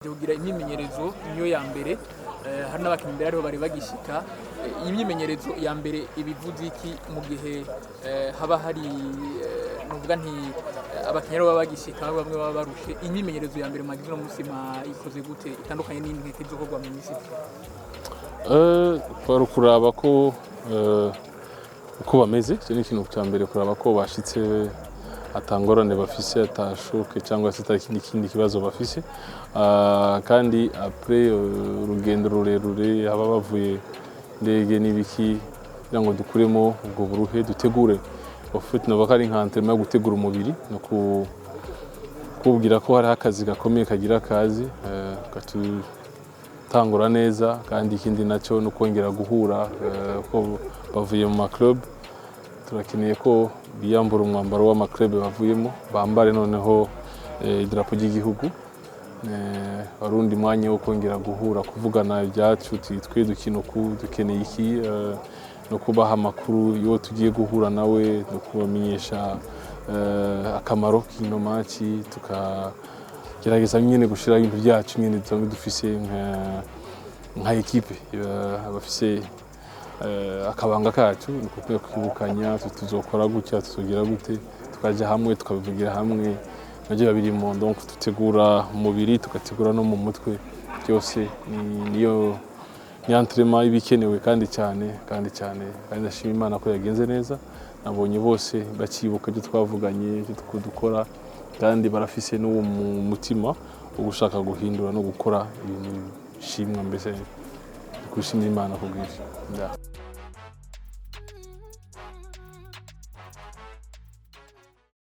Kugira imyimenyerezo niyo ya mbere, hari n'abakinnyi mbere ariho bari bagishika. Iyi myimenyerezo ya mbere ibivuze iki mu gihe haba hari, nuvuga nti abakinnyi ariho baba bagishika, bamwe baba barushe? Imyimenyerezo ya mbere mwagize uno munsi ikoze gute, itandukanye n'indi nkeke izokorwa mu minsi iza? Kwari ukuraba ko uko bameze. Icyo ni ikintu cya mbere, kuraba ko bashitse atangorane bafise, ata choc cyangwa se ata kindi kibazo bafise. Kandi après urugendo rurerure haba bavuye ndege n'ibiki, kugira ngo dukuremo ubwo buruhe, dutegure. Au fait, novuga ko ari nka entraînement yo gutegura umubiri no kubwira ko hariho akazi gakomeye kagira kazi gatutangura neza. Kandi ikindi nacyo no kongera guhura, ko bavuye mu ma club, turakeneye ko biyambura umwambaro w'ama club bavuyemo, bambare noneho idarapo ry'igihugu. Wari undi mwanya wo kongera guhura, kuvugana ibyacu, twe dukina uku, dukeneye iki, no kubaha amakuru y'uwo tugiye guhura nawe, no kubamenyesha akamaro k'ino match, tukagerageza nyine gushiraho ibintu byacu nyine dusanzwe dufise nka équipe, abafise akabanga kacu, ni ukukwiye kwibukanya tuzokora gutya, tuzogira gute, tukaja hamwe tukabivugira hamwe, nabyo biba birimo. Donc dutegura umubiri, tugategura no mu mutwe, byose niyo ni entraînement iba ikenewe kandi cyane, kandi cyane. Kandi ndashima Imana ko yagenze neza. Nabonye bose bakibuka ibyo twavuganye, ibyo dukora, kandi barafise n'uwo mutima wo gushaka guhindura no gukora ibintu bishimwa, mbese gushimira Imana kubw'ivyo. Yeah.